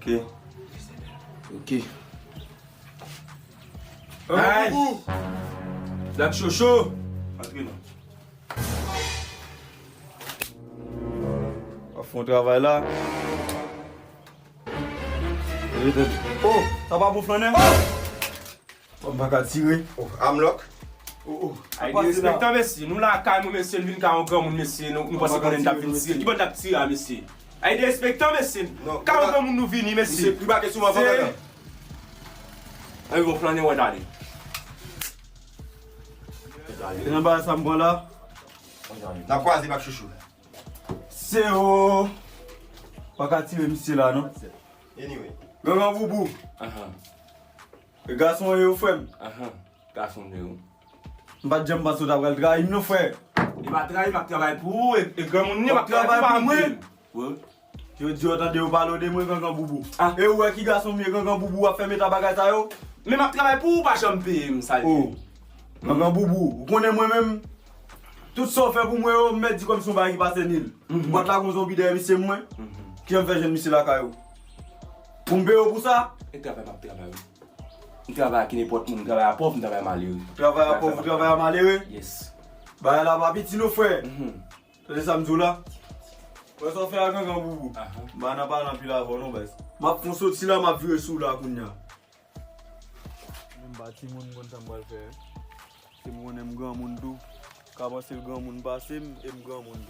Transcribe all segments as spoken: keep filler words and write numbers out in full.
Ok. Ok. Ay! Black Chocho! Antre non. W ap fè yon travay la. Oh, sa pa bon flannè? Oh! M pa ka tire. Oh, amlòk. Oh, oh. Ay, derespektan, mesye. Nou lakay mwen, mesye, n vin ka yon granmoun, mesye. Nou, nou panse konnen n t ap vin tire. Ki bò n t ap tire a, mesye? Ay, derespektan, mesye. Ka yon granmoun nou vini, mesye. Misye pli bake sou mwen pandan tan. Ay, bon, flannè, wè, tande. Se nan bagay sa m pran la. N ap kwaze, Black Chocho. Se o. Pa ka tire misye la, non. Anyway. Gangan Boubou. Ahan. E gason yo, frè m. Ahan. Gason de ou. M pa t janm panse w ta pral trayi m, non, frè. E pa trayi, m ap travay pou ou, e, e granmoun li, m ap travay pou mwen. Wi. Yo di yo tande yo pale w de mwen, Gangan Boubou. Ah. E ou wè ki gason m ye, Gangan Boubou, w ap fè m eta bagay sa yo? Men m ap travay pou ou, pa janm peye m, sa l ye. Oh. Gangan Boubou, ou konnen mwen menm, tout sa w fè pou mwen yo, m mèt di kòmsi yon bagay ki pa sènil. Mhm. Bwat la gon zonbi dèyè misye mwen. Mhm. Kijan m fè jwenn misye lakay ou? Pou m peye w pou sa? E travay m ap travay, wi. M travay ak nenpòt moun, m travay a pòv, m travay a malere. Travay a pòv, travay a malere? Yes. Bagay la pa piti non, frè. Mhm. Tande sa m di w la? Wè sa w fè a, Gangan Boubou. Aha. M pa nan pale anpil avè w non, baz. M ap fè yon soti la, m ap vire sou w la kounye a. M pa timoun, m konn sa m pral fè. Se m konnen m granmoun tou. Ka panse l granmoun pase m, e m granmoun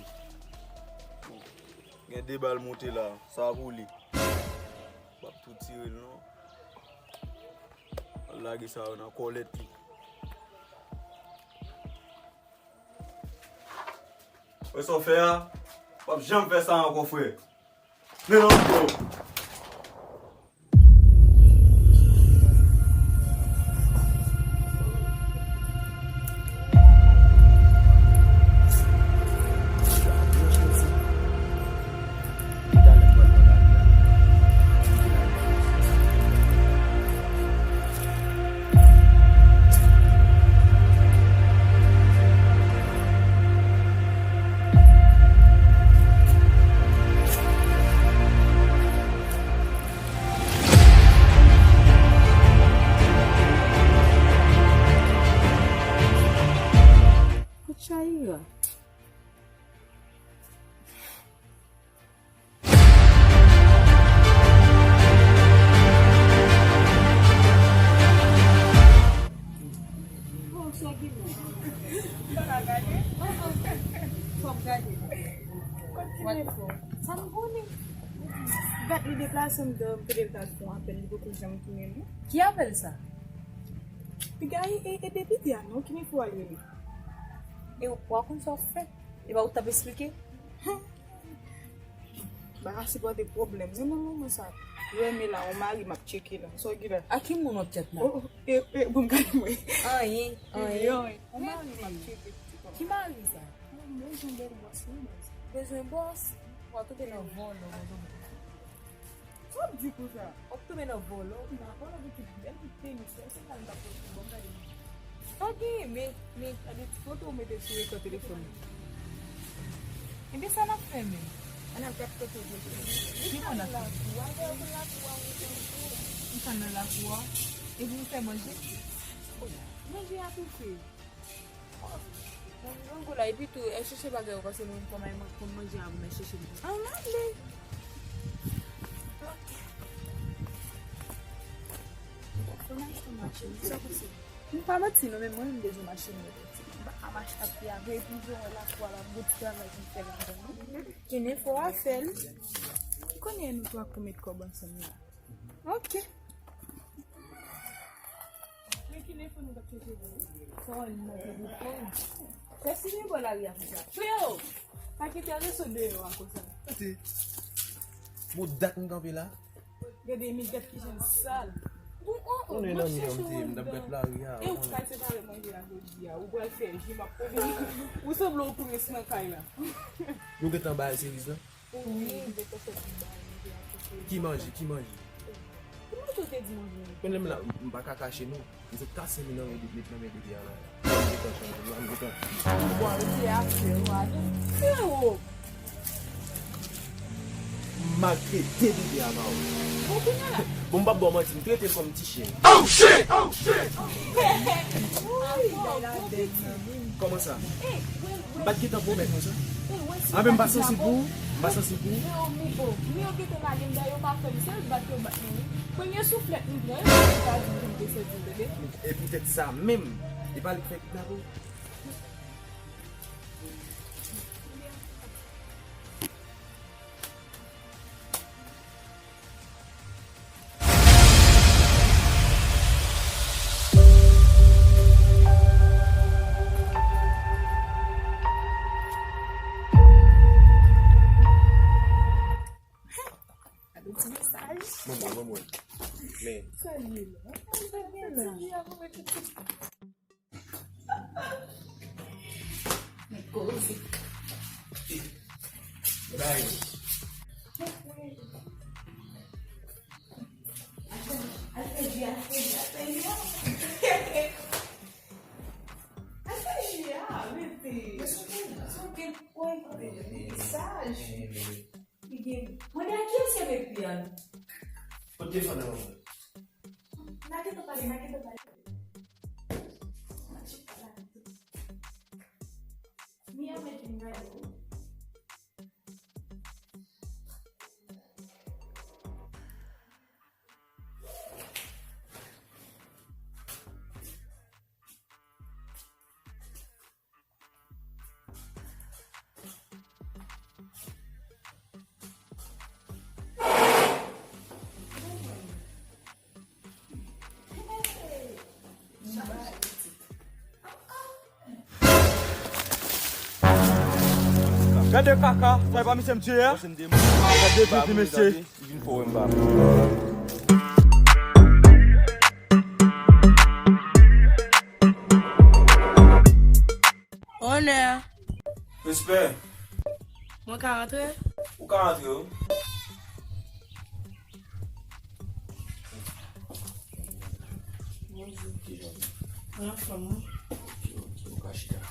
tou. Gen de bal monte la, sa pou li. M ap tou tire l non. Al lage sa yo nan kòlèt li. Wè sa w fè a? W ap janm fè sa ankò, frè. Men non, frè. Kout Chayira. Bon, sa ki bon. Fò m gade. Fò m gade. Sa m konnen. Gad li deplase m dan, m kite l t al fè yon apèl, li poko janm tounen non. Ki apèl sa? Piga e, e, e depi di a non, ki nivo al rele? E w pa konn sa w fè? E pa ou t ap esplike? Ba ka sipòte pwoblèm. Se nan moman sa. Yo renmen la, on mari m ap tcheke la. Sa w gen la? A ki moun w ap tchèt la? Oh, oh, e, e, bon, gade mwen. Anyen, anyen. Anyen. On mari m ap tcheke. Ki mari sa? Mwen bezwen bèl bòs, wi, bòs. Bezwen bòs? W ap tonbe nan vòlò, w ap tonbe. Sa w ap di konsa? W ap tonbe nan vòlò. Nan vòlò gen tout bèl, tout tenis, se sa l t ap pote pou ban m gade. Sa w genyen, men, men. Gade ti foto w mete sou ekran telefòn ou. Ebyen, sa n ap fè menm? Ann al gad kote w mete. Ki moun ap fè? Lakou a, lè w konn lakou a, ou konn tou. M konn nan lakou a. Epi m fè manje. Manje a toufe. Mwen, mwen gwo la, epi tou, al chèche bagay ou, paske mwen kòman mwen konn manje a, mwen chèche mwen. An ale. Fò m achte yon machin, sa pase? M pa manti non, men mwen menm bezwen machin mwen. M pa ka mache ak pye a vre, epi jan wè lakou a la, m gon ti travay pou m fè ladan non. Kenefo a fè l. Ki konnen nou twa pou met kòb ansanm la. Ok. Men ki lefò nou t ap chèche pou ou? Sa w wè l nan telefòn. Fè simen bò lari a konsa. Freo! Pa kite reso deyò a konsa. Kote? Bon dat m kanpe la. Gade, men gad kijan l sal. Bon, oh, oh, m ap chèche w anndan. E ou pral separe manje a jodi a. Ou pral fè je m ap pwomete. Ou sanble yon prens nan kay la. Nou gentan bay seriz lan? Wi. Ki manje, ki manje? Ki manje w te di manje? Konnen m la, m pa ka kache non. M sot kase men nan men depi, met nan men depi a la. M gentan chanje la, m gentan. Bon, rete afè w, ale. Freo! M Maltrete bebe a ba w. Bon, kounye a la. Bon, m p ap ba w manti, m trete l kòm ti chen. Oh shit! Oh shit! Kòman sa? M pa t gentan pwomèt nou sa. Anben, m pa sansib pou ou. M pa sansib pou ou. Men yo gentan lage m dayè, yo pa fè m, se l bat yo bat mwen wi. Premye souflèt m pran, yo pa di m pou m te sezi, tande. E poutèt sa menm, e pa li k fè kidnape w. Gade ti mesaj. Mwen, mwen, mwen, mwen. Men. Salye la. Gade ti mesaj. Koze. Bay. Al fè ji, al fè ji, al fè ji. Al fè ji a, mete. Son gen pwen, mesaj. Li gen, mande a kiyès ki ap ekri a? Kot telefòn nan mwen? N a gentan pale, n a gentan pale. Mia mete m gade wi. Gade kaka, sa e pa misye m tiye a? Gade pipi mesye. Onè. Respè. Mwen ka rantre? Ou ka rantre, wi. Bonjou. Mwen anfòm, wi. Ok, ok, ou ka chita.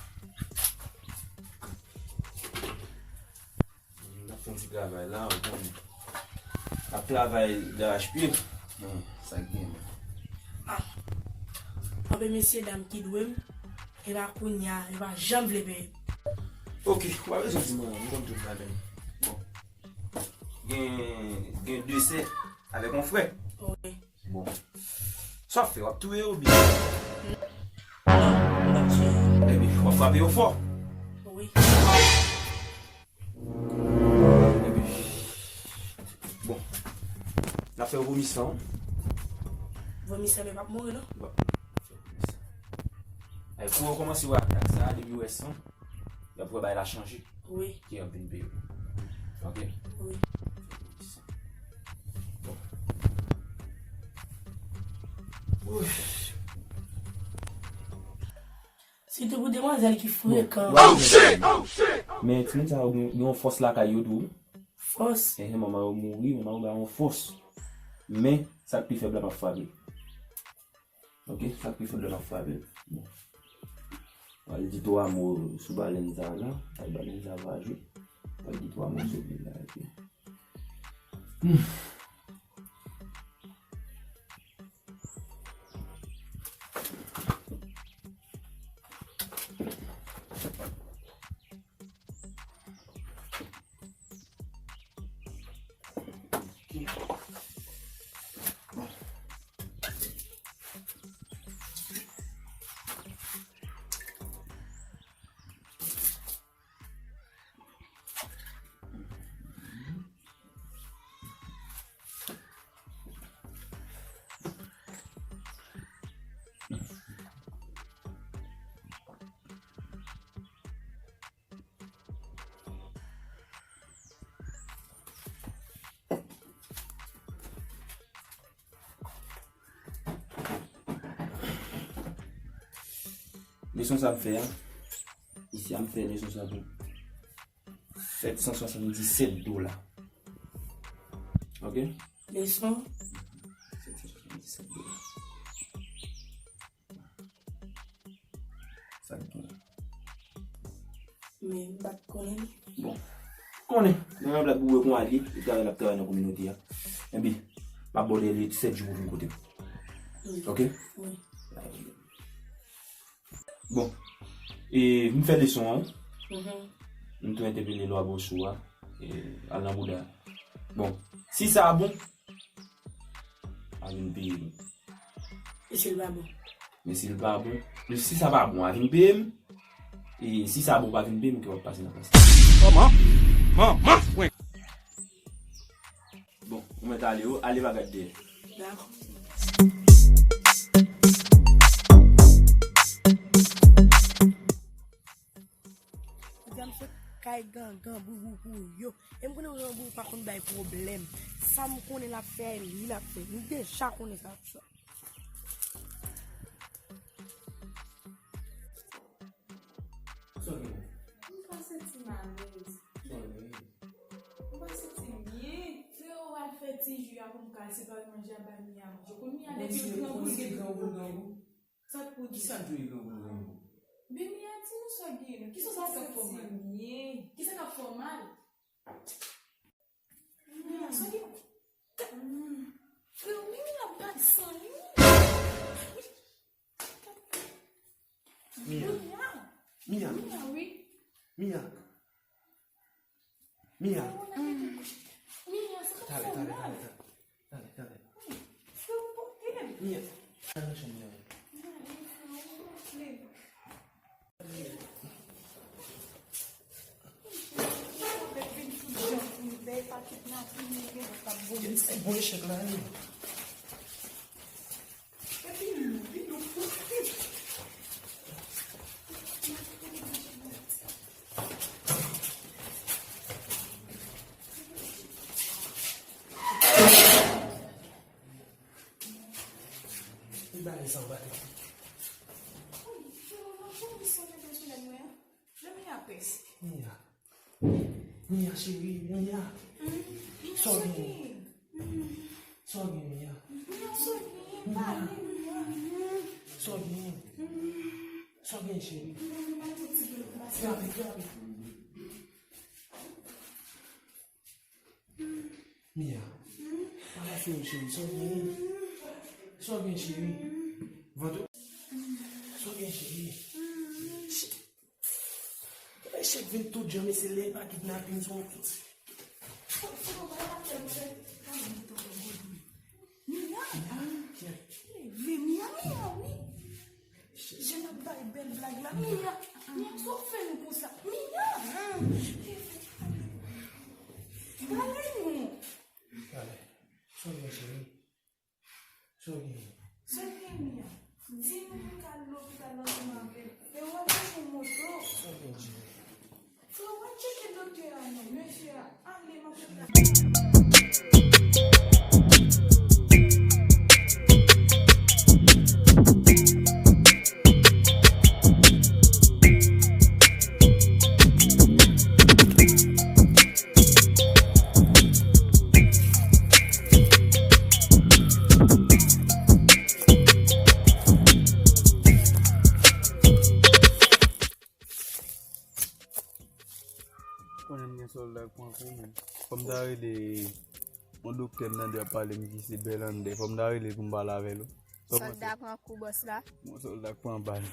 N ap fè yon ti travay la, ou konn. N ap travay darachpye. Hmm, sa k gen menm? Ah. Anben mesye dam ki dwe m, e pa kounye a, yo pa janm vle peye. Ok, ou pa bezwen di mwen, m konn tout bagay. Bon. Gen, gen de sè avèk yon frè. Wi. Bon. Sa w ap fè, w ap touye yo oubyen? Non, m p ap touye yo. Ebyen, w ap frape yo fò. Wi. Ebyen, bon. N ap fè yo vomi san. Vomi san, men p ap mouri, non? Bon. Ay, kou yo kòmanse wè atak sa, depi w wè san, y ap wè bagay la chanje. Wi. Ki an vin peye. Ok? Wi. Bon. Ouf. Sitou pou demwazèl ki frekan. Bon, men timoun sa yo gen, gen yon fòs lakay yo tou. Fòs? Ehe, manman yo mouri, manman yo ba yo yon fòs. Men, sa k pi fèb la p ap frape. Ok, sa k pi fèb la n ap frape. Bon. Pral di twa mo sou balèn sa la. Ay, balèn sa va jwe. Pral di twa mo sou li la, epi. Hmm. Leson sa m fè a, isi a m fè leson sa pou sèt san swasanndisèt dola. Ok? Leson. Sèt san swasanndisèt dola. Sa k gen? Men m pa t konnen. Bon. Konnen, nan yon blag boure kon alye, li travay, l ap travay nan kominote a. Enben, m ap ba w dèlye sèt jou pou vin kote m. Wi. Ok? Wi. Bon, e, m fè leson an, wi. Mhm. M tou entèpele lwa bòs ou a, e, al nan bouda. Bon, si sa bon, a vin peye m. E si l pa bon? Men si l pa bon, si sa pa bon, a vin peye m. E si sa bon, pa vin peye m, ke w ap pase nan plas. Kòman? Manman mwen! Bon, ou mèt ale, o, ale pa gad dèyè. Dakò. Jodi a m sot kay gangan, boubou pou yo. E m konnen boubou pa konn bay pwoblèm. Sa m konnen l ap fè, li l ap fè. M deja konnen sa ap fè. Sa w gen? M pa santi m alèz. Sa w gen? M pa santi m byen. Freo, w al fè ti ji a pou m ka al separe manje a bay Mia manje. Ou konn Mia depi l grangou, l gen grangou, grangou. Sa k pou di? Kisa k jwe grangou, grangou? Byen, Mia, di nou sa k gen. Kisa sa k fè w mal? Kisa k ap fè w mal? Mia, sa gen? Freo, Mia ap bay san li. Mia. Mia. Mia. Mia, wi. Mia. Mia. Mia, sa k ap fè w mal? Talè, talè, talè, talè. Talè, talè. Freo, pote m. Mia. Al nan chanm nan. Mia, freo, pote m. Bon echèk la, wi. Li ba li sa w pa te. Mia. Mia, cheri, Mia. Sa w gen? Sa w gen, Mia? Sa w gen? Sa w gen, cheri? Krape, krape. Mia. Pale avè m, cheri. Sa w gen? Sa w gen, cheri? Vant ou? Sa w gen, cheri? Echèk vin tout jan, mesye, lè pa kidnapin, se yon tout. Mia! Leve, Mia, Mia, wi. Jan n ap bay bèl blag la. Mia, Mia, sa w fè nou konsa? Mia! Pale nou. Pale. Sa w gen, cheri? Sa w gen? Sa w gen, Mia? Di nou pou n ka al lopital ansanm avè l. E w al chèche yon moto. Sa w gen, cheri? Frè, w al tcheke doktè a non, mesye a. Ale, m ap Konnen m gen sòlda k pran kou, men. Fò m ta rele yon doktè m tande ap pale m ki se Bèlandè. Fò m ta rele l pou m pale avè l, wi. Sa w panse? Sòlda pran kou, bòs la. Yon sòlda k pran bal.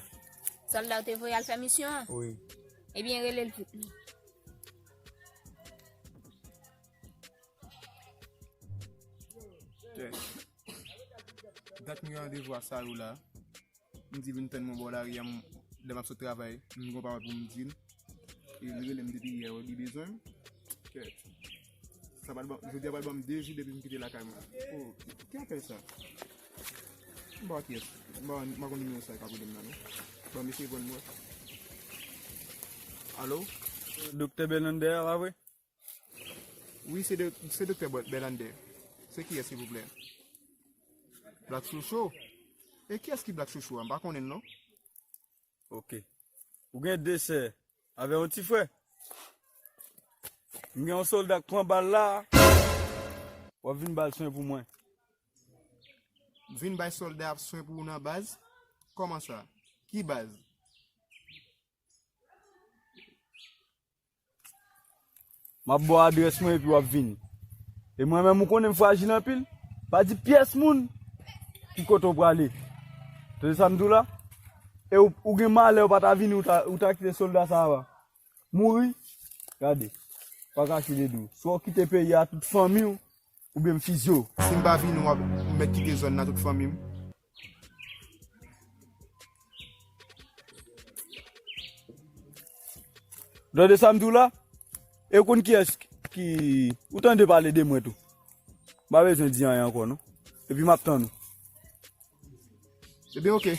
Sòlda w te voye al fè misyon an? Wi. Ebyen, rele l vit, non. Tè. Dat m gen randevou a Sarou la. M di vin tann mwen bò lari a, m, lè m ap sot travay, m gen yon pawòl pou m di l. E li rele m depi yè, li bezwen m. Kèt. Sa pral ban, jodi a pral ban m de jou depi m kite lakay mwen. Oh, ki apèl sa? M pa wè kiyès. M pa, m pa konn nimewo sa k ap rele m nan, non. Bon, mesye, reponn mwen. Alo? Doktè Bèlandè a, pa vre? Wi, se de, se doktè Bè-, Bèlandè. Se kiyès, silvouplè? Black Chouchou? E kiyès ki Black Chouchou a? M pa konnen l, non. Ok. Ou gen de sè avè yon ti frè? M gen yon sòlda k pran bal la. W ap vin ba l swen pou mwen. Vin bay sòlda ap swen pou ou nan baz? Kòman sa? Ki baz? M ap ba w adrès mwen epi w ap vini. E mwen menm, ou konnen m frajil anpil. Pa di pyès moun ki kote w prale. Tande sa m di w la? E ou, ou gen malè, ou pa ta vini, ou ta, ou ta kite sòlda sa a mouri. Gade, pa kache de di w. Swa w kite peyi a, tout fanmi w, oubyen m fizye w. Si m pa vini, w ap, ou mèt kite zòn nan, tout fanmi m. Tande sa m di w la? E w konn kiyès ki, ou tande pale de mwen tou. M pa bezwen di anyen ankò, non. Epi m ap tann ou. Ebyen, oke.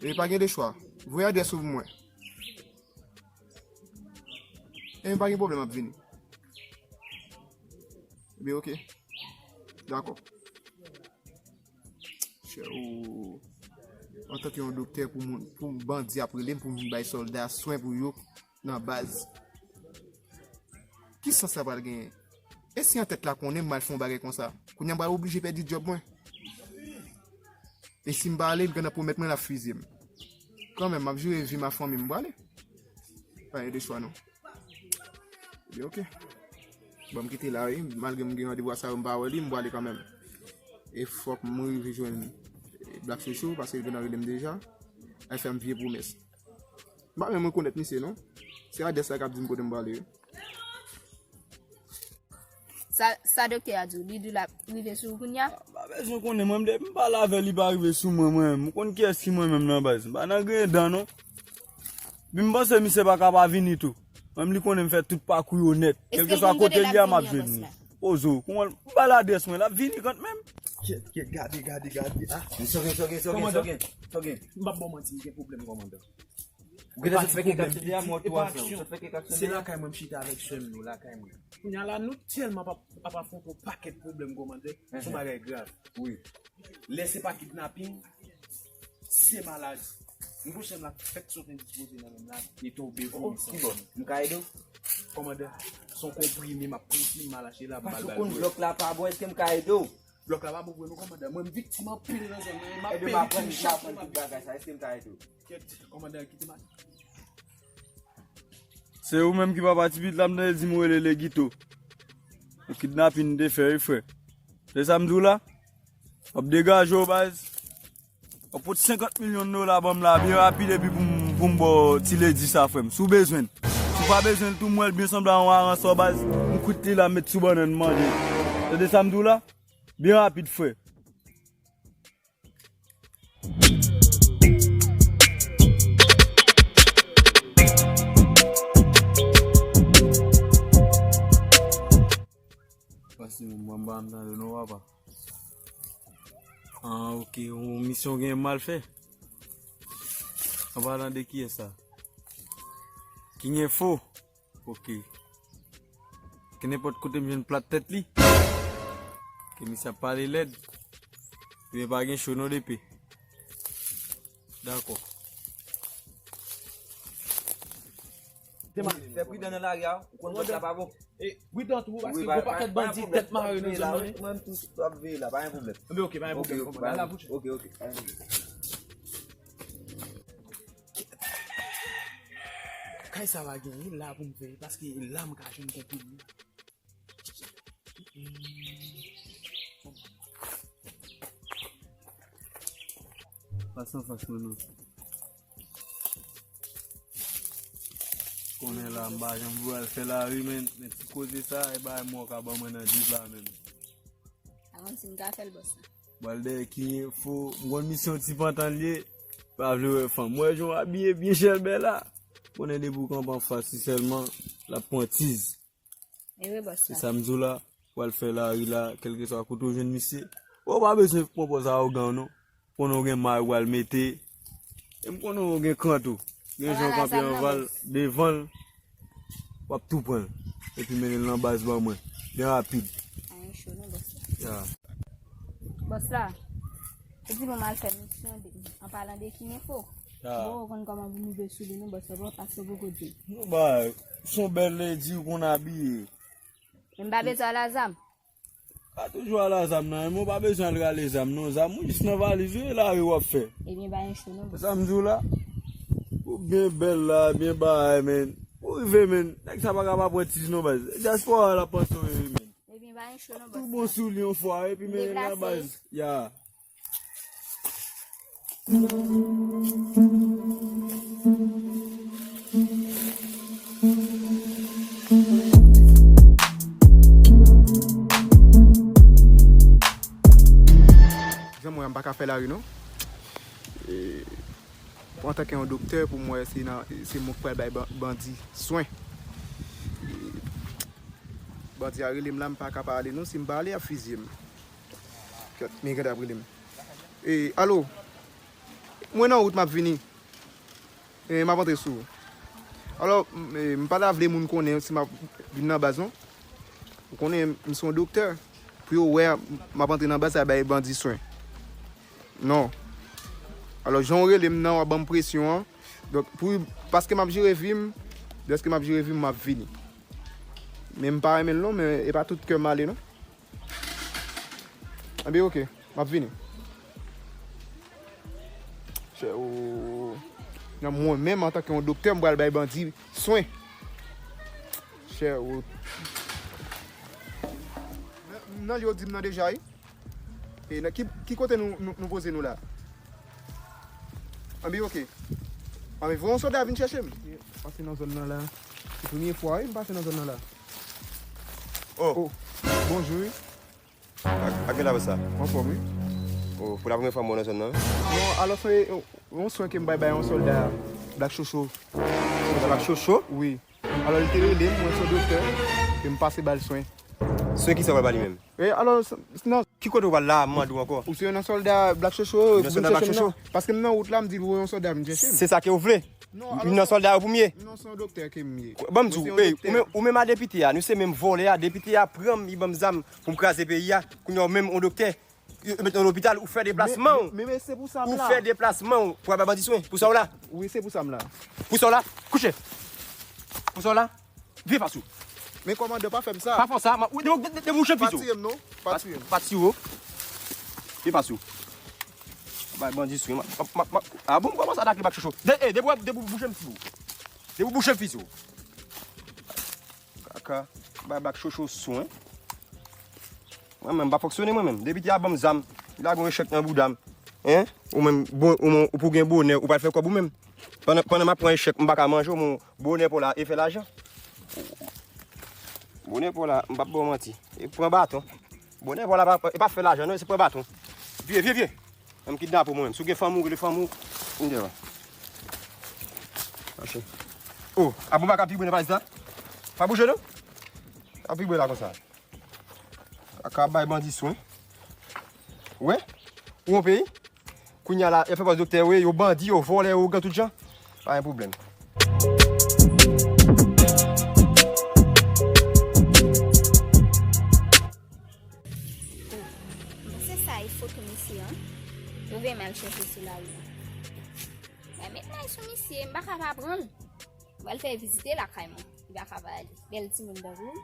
E pa gen de chwa. Voye adrès ou pou mwen. Ebyen, pa gen pwoblèm, m ap vini. Ebyen, oke. Dakò. Chè, ou, antanke yon doktè pou moun, pou bandi ap rele m pou m vin bay sòlda swen pou yo nan baz. Ki sans sa pral genyen? E si antèt la konnen m al fè yon bagay konsa? Kounye a m pral oblije pèdi djòb mwen. E si m pa ale, l gentan pwomèt mwen l ap fizye m. Kanmenm, m ap jere vi m ak fanmi m, m prale. Pa gen de chwa, non. Ebyen, oke. Bon, m kite la, wi. Malgre m gen randevou a sa yo, m pa wè li, m prale kanmenm. E fòk m rive jwenn, e, Black Soso, paske l gentan rele m deja. L fè m vye pwomès. M pa menm rekonèt misye, non. Se adrès la k ap di m kote m prale, wi. Sa, sa doktè a di w, li di l ap rive sou ou kounye a? M pa bezwen konnen, mwen, depi m pale avè l, li pa rive sou mwen, mwen. M konn kiyès ki mwen menm nan baz. M pa nan griyen dan, non. Epi m panse misye pa ka pa vini tou. Menm li konnen m fè tout pakou yo nèt. Kèlkeswa kote l ye a, m ap jwenn li. Poze w. Kouman l, m ba l adrès mwen, l ap vini kanmenm. Kèt, kèt, gade, gade, gade. Ah. Sogen, sogen, sogen, sogen, sogen. M p ap ba w manti, m gen pwoblèm, kòmandan. Ou genlè sot fè kèk aksyon deja, mwen tou ansanm. Sot fè kèk aksyon deja. Se lakay mwen, m chita avèk sè m yo, lakay mwen. Kounye a la, nou tèlman ap, ap afwonte yon pakèt pwoblèm, kòmandan. Se yon bagay grav. Wi. Lè se pa kidnaping, se maladi. M gon sè m la fèk sot endispoze nan menm la, li tonbe vomi san fon. Ki bò? M ka ede w? Kòmandan, se yon konprime m ap pran, si m mal achte la, m mal ba l. Paske ou konn blòk la pa bon, èske m ka ede w? Blòk la pa bon vre non, kòmandan. Mwen, m viktim anpil nan zòn nan, e m ap peye tout chak jou, m ap peye. Ebyen, m aprann, m aprann tout bagay sa. Èske m ka ede w? Kèt, kòmandan, kite m ale. Se ou menm ki papa ti pitit la, m tande di m rele Legito. Yon kidnapin m te fè, wi, frè. Se sa m di w la? W ap degaje w, baz. W ap pot senkant milyon dola ban m la, byen rapid, epi pou m, pou m ba w ti ledi sa, frè m. Si w bezwen l. Si w pa bezwen l tou, m wè l byen sanble a yon aransò, baz. M kwit li la, m met sou bannann, m manje. Tande sa m di w la? Byen rapid, frè. Pase moun, mwen pa m tande non, papa. Ah, ok, yon misyon gen mal fè. An palan de kiyès sa? King Info. Ok. Ke nenpòt kote m jwenn plat tèt li. Ke misye ap pale lèd. Men pa gen cho non depe. Dakò. Fè pridan nan lari a, ou konn lòt la pa bon. E, pridan tou, paske gon pakèt bandi tèt mare nan zòn nan, wi. Mwen tou, w ap veye la, pa gen pwoblèm. Anben, ok, pa gen pwoblèm, kòmandan. Al la, bouch. Ok, ok, pa gen pwoblèm. Kay sa va gen, wi, la pou m fè, paske la m ka jwenn konprann. Fas an fas mwen non. Konnen la, m pa janm vle al fè lari, men, men ti koze sa, e bagay mò ka ban mwen nan jip la menm. Avan si m ka fè l, bòs la. Bal dèyè King Info, m konn misyon ti pantan l ye, pa vle wè fanm. M wè jan w abiye byen chèlbè la. Konnen depi w kanpe anfas li sèlman, l ap pran tiz. E wi, bòs la. Se sa m di w la, w al fè lari la, kèlkeswa kote w jwenn misye. Ou pa bezwen pran pòz awogan non. Konnen w gen may w al mete. E m konnen w gen kran tou. Gen jan w kanpe anvan l, devan l, w ap tou pran l. Epi mennen l nan baz ban mwen. Byen rapid. Anyen cho non, bòs la. Ya. Bòs la, ou di pou m al fè misyon de, an palan de King Info. Ya. Bon, ou konn kòman pou m rive sou li non, bòs la, bon, paske w poko di. Non, ba, se yon bèl ledi ou konn abiye. Men m pa bezwen al a zam. Pa toujou al a zam nan, men w pa bezwen al rale zam non. Zam ou jis nan valiz ou, e lari w ap fè. Ebyen, pa gen cho non, bòs. Sa m di w la, ou byen bèl la, byen bagay, men. Rive, men. Nèg sa pa ka pa pran tij non, baz. Dyaspora la panse w ye, men. Ebyen, pa gen cho non, bòs. Tou bon sou li yon fwa, epi men la, baz. Ya. Jan mwen, m pa ka fè lari non. E, antanke yon doktè, pou mwen, se nan, se mwen k pral bay ban-, bandi swen. E, bandi a rele m la, m pa ka pa ale non. Si m pa ale, y ap fizye m. Kèt, men gen ap rele m. E, alo? Mwen nan wout, m ap vini. E, m ap antre sou ou. Alò, m, e, m pa ta vle moun konnen si m ap vin nan baz, non. Ou konnen, m se yon doktè. Pou yo wè, m ap antre nan baz, sa bay bandi swen. Non. Alò, jan w rele m nan, w ap ban m presyon an. Donk, pou, paske m ap jere vi m, dèske m ap jere vi m, m ap vini. Men m pa renmen l non, men e pa tout kè m ale non. Anben, oke, m ap vini. Chè, o, nan mwen menm, antanke yon doktè, m pral bay bandi swen. Chè, o. Nan, nan li yo di m nan deja, wi. E nan ki, ki kote nou, nou, nou poze nou la? Anben, oke. Anben, voye yon sòlda vin chèche m. Pase nan zòn nan la. Se premye fwa, wi, m pase nan zòn nan la. Oh. Oh. Bonjou, wi. Ak, ak ki la sa? Anfòm, wi. Oh, pou la premye fwa m wè w nan zòn nan? Non, alò, se yon, yon swen ke m bay, bay yon sòlda Black Chocho. Black Chocho? Wi. Alò, li te rele m, mwen se yon doktè, ke m pase ba l swen. Swen ki sa w pral ba li menm? E, alò, s-, s-, nan. Ki kote w pral la, m mande w ankò? Ou se yon sòlda Black Chocho, ou vin chèche m nan. Paske m nan wout la, m di l voye yon sòlda vin chèche m. Se sa ke w vle? Non, alò, m nan sòlda yo pou m ye? Non, se yon doktè ke m ye. Ban m di w, ou menm, ou menm a depite a, nou se menm vòlè a, depite a pran m, li ban m zam pou m kraze peyi a, kounye a w menm yon doktè. Yo met nan lopital, ou fè deplasman w. Men, men, men se pou sa m la. Ou fè deplasman w pou al bay bandi swen. Pou sa w la. Wi, se pou sa m la. Pou sa w la. Kouche. Pou sa w la. Vye fas ou. Men kòmandan, pa fè m sa. Pa fè w sa. Wi, de, de, de, debouche m fis ou. Pa tire m non. Pa tire m. Pa tire w. Vye fas ou. Bay bandi swen. Ma, ma, ma, ma. A bon, m kòmanse atake Black Chocho. De, e, debou, debouche m fis ou. Debouche m fis ou. Kaka, bay Black Chocho swen. Mwen menm, m pa fonksyone mwen menm. Depite a ban m zam, li lage yon echèk nan bouda m. Hein? Ou menm, bon, ou, ou pou gen bonè, ou pral fè kòb ou menm. Pandan, pandan m ap pran echèk, m pa ka manje, ou menm, bonè pa w la, e fè lajan. Bonè pa w la, m p ap ba w manti. E pran baton. Bonè pa w la, pa, e pa fè lajan, non, se pran baton. Vye, vye, vye. An m kidnape w mwen menm. Si w gen fanmi w, rele fanmi w. Vin deyò. Mache. Oh, a bon, pa ka vibre nan valiz la? Pa bouje non. Pa vibre la konsa. Kaka bay bandi swen. Wè? Ou yon peyi? Kounye a la, y ap fè pòs doktè, wi, yo bandi, yo vòlè, yo ougan tout jan. Pa gen pwoblèm. Oh, m panse sa e foto misye an. Oubyen m al chèche sou lari an. Mwen met may sou misye, m pa ka pa pran l. M pral fè vizite lakay mwen. Li pa ka pa ale. Bèl timoun tankou m.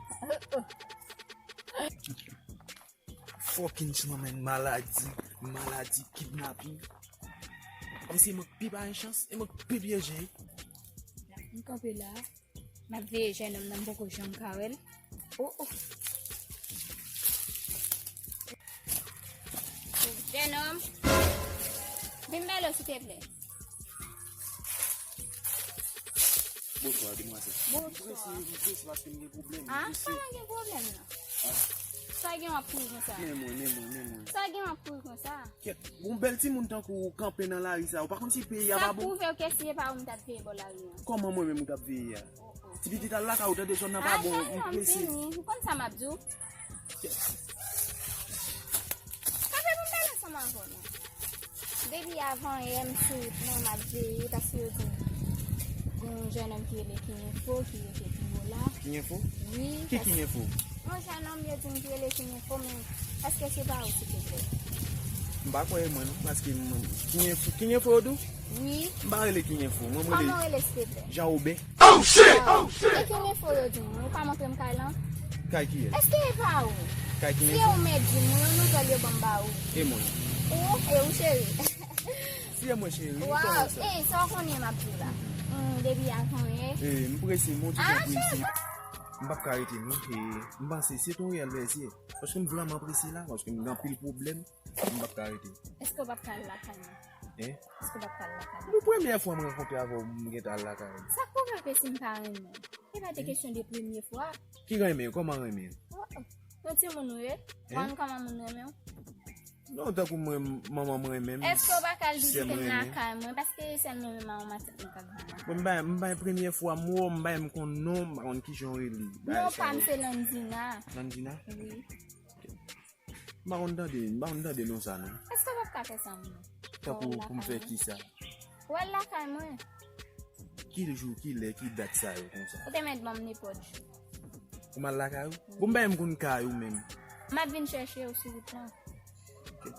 Fucking chman, man, maladi, maladi, kidnaping. Mesye, mwen k pi pa gen chans, e mwen k pi pyeje. M kanpe la. M ap veye jènòm nan, m poko janm ka wè l. Oh, oh. Jènòm. Vin ba lò, silteplè. Bonswa, demwazèl. Bonswa. M prese, m prese paske m gen pwoblèm. Ah, m prese. Pa gen pwoblèm, non. Ah. Sa gen w ap kouri konsa? Men mwen, men mwen, men mwen. Sa gen w ap kouri konsa? Kèt, yon bèl timoun tankou w kanpe nan lari sa, ou pa konn si peyi a pa bon? Sa pwouve w ke si se pa ou m t ap veye bò lari an. Kòman mwen menm ou t ap veye a? Oh, oh. Ti pitit al lakay ou tande zòn nan pa bon, m prese. Ah, jènòm, vini. Ou konn sa m ap di w? Kèt. Kanpe pou m pale ansanm avè w, non. Depi avan yè m sou wout lan, m ap veye, paske yo di m gen yon jènòm ki rele King Info ki rete pi wo la. King Info? Wi. Ki King Info? Yon jènòm yo di m ki rele King Info, men èske se pa ou, silteplè? M pa kwè e mwen non, paske m, King Info, King Info yo di w? Wi. M pa rele King Info, mwen m rele... Kòman w rele, silteplè? Jean Aubin. Oh shit! Oh shit! E King Info yo di m, ou ka montre m kay lan? Kay kiyès? Èske e pa ou? Kay King Info? Si e ou, men di m, yon nouvèl yo ban m ba ou. E mwen? Ou, e ou, cheri. Tiye mwen, cheri. Waw, e, sa w konnen m ap di w la. Hmm, depi avan yè. E, m prese, m on ti jan prese. M p ap ka rete, non. E, m panse se ton reyèl vèsye. Paske m vrèman prese la, paske m gen anpil pwoblèm. M p ap ka rete. Èske w p ap ka al lakay mwen? Hein? Èske w p ap ka al lakay mwen? Bon, premyè fwa m rankontre avè w, m gentan al lakay ou. Sa k pwoblèm ke si m pa renmen w? E pa te kesyon de premye fwa. Ki renmen? Kòman renmen? Oh, oh. Yon timoun ou ye? Hein? Mwen kòman moun renmen w? Non, tankou mwen, manman m renmen m, sè m renmen m. Èske w pa ka al vizite m lakay mwen? Paske sè m renmen m a yon matant mwen k ap vini la. Bon, m bay, m bay premye fwa m wè w, m bay m konn non, m pa konn kijan w rele. Non, pa m se Landina. Landina? Wi. M pa konn tande, m pa konn tande non sa non. Èske w p ap ka fè sa mwen? Tankou pou m fè kisa? Ou al lakay mwen. Ki jou, ki lè, ki dat sa yo konsa? Ou te mèt ban m nenpòt jou. Pou m al lakay ou? Bon, m pa menm konn kay ou menm. M ap vin chèche w sou wout lan. Ok.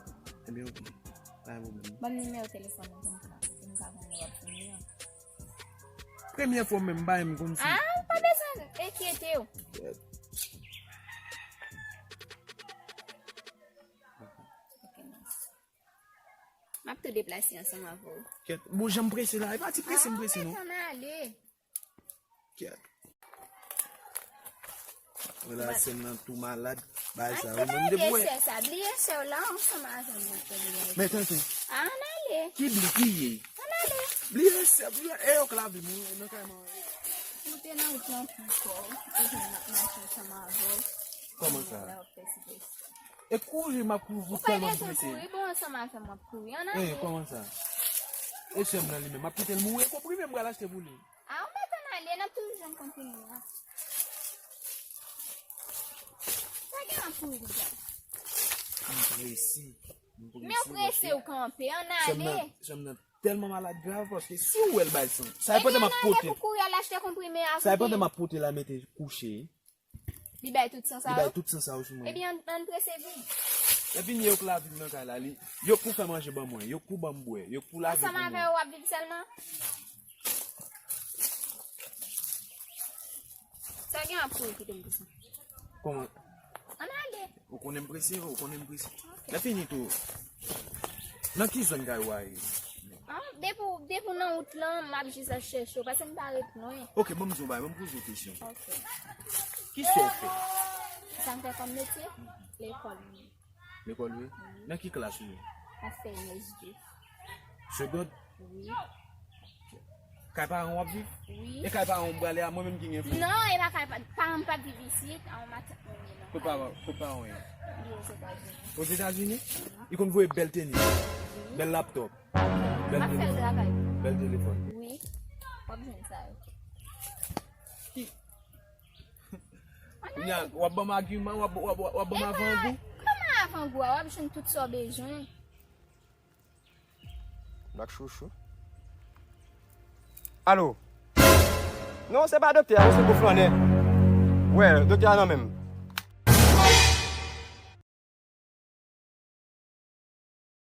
Ebyen, ok. Pa gen pwoblèm. Ban m nimewo telefòn ou pou m ka, pou m ka konn lè w ap vini an. Premye fwa menm, m pa menm konn si. Ah, pa bezwen enkyete w. M ap tou deplase ansanm avè w. Kèt, bon, jan m prese la, e pa ti prese m prese non. Ann ale. Kèt. Relasyon nan tou malad. Bay sa yo menm depi wè. Bliye sè sa, bliye sè w la ansanm avè mwen. Men tenten. Ann ale. Ki bli, ki ye? Ann ale. Bliye sè, bliye e yo k lavi m nan kay mwen. Ou te nan wout lan pou kò w, epi m ap mache ansanm avè w. Kòman sa? Lè w ap fè sipèstan. E kouri m ap kouri, ou tèlman m prese. Ou pa bezwen kouri, bon, ansanm avè m w ap kouri. Ann ale. Eh, kòman sa? E sè m nan li menm, m ap kite l mouri, e konprime m pral achte pou li. A, ou mèt ann ale, n ap toujou jwenn konpini a. Sa gen w ap kouri konsa? M prese. M prese. Men w prese, w kanpe, ann ale. Sè m nan tèlman malad grav, paske si w wè l bay san, sa e pandan m ap pote l. Ebyen, ann ale pou kouri al achte konprime a. Sa e pandan m ap pote l al mete kouche. Li bay tout san sa yo? Li bay tout san sa yo sou mwen. Ebyen, ann, ann prese vin. Epi yo k lavi m nan kay la, li, yo k pou fè manje ban mwen, yo k pou ban m bwè, yo k pou lave pou mwen. Ansanm avè yo w ap viv sèlman? Sa gen w ap kouri kite m konsa? Kòman? Ann ale. Ou konnen m prese, ou konnen m prese. Ok. Lè fini tou. Nan ki zòn kay ou a ye? Ah, depi w, depi w nan wout lan, m ap jis ap chèche w, paske m pa ret lwen. Ok, ban m di w bagay, ban m poze w kesyon. Ok. Kisa w fè? Sa m fè kòm metye? Lekòl. Lekòl, wi? Nan ki klas ou ye? M ap fè S de. Segond? Wi. Kay paran w ap viv? Wi. E kay paran w prale a, mwen menm ki gen fanmi? Non, e pa kay pa, paran m p ap viv isit, a yon matant mwen ye non. Kot paran, kot paran w ye? Li Ozetazini. Ozetazini? Li konn voye bèl tenis, bèl laptòp, bèl telefòn. M ap fè l travay. Bèl telefòn. Wi. W ap jwenn sa yo. Ki? Kounye a, w ap ban m agiman, w ap, w ap, w ap ban m avangou. Kòman avangou a? W ap jwenn tout sa w bezwen. Black Chouchou. Alo? Non, se pa doktè a, non, se gwo flannè. Wè, doktè a nan men m.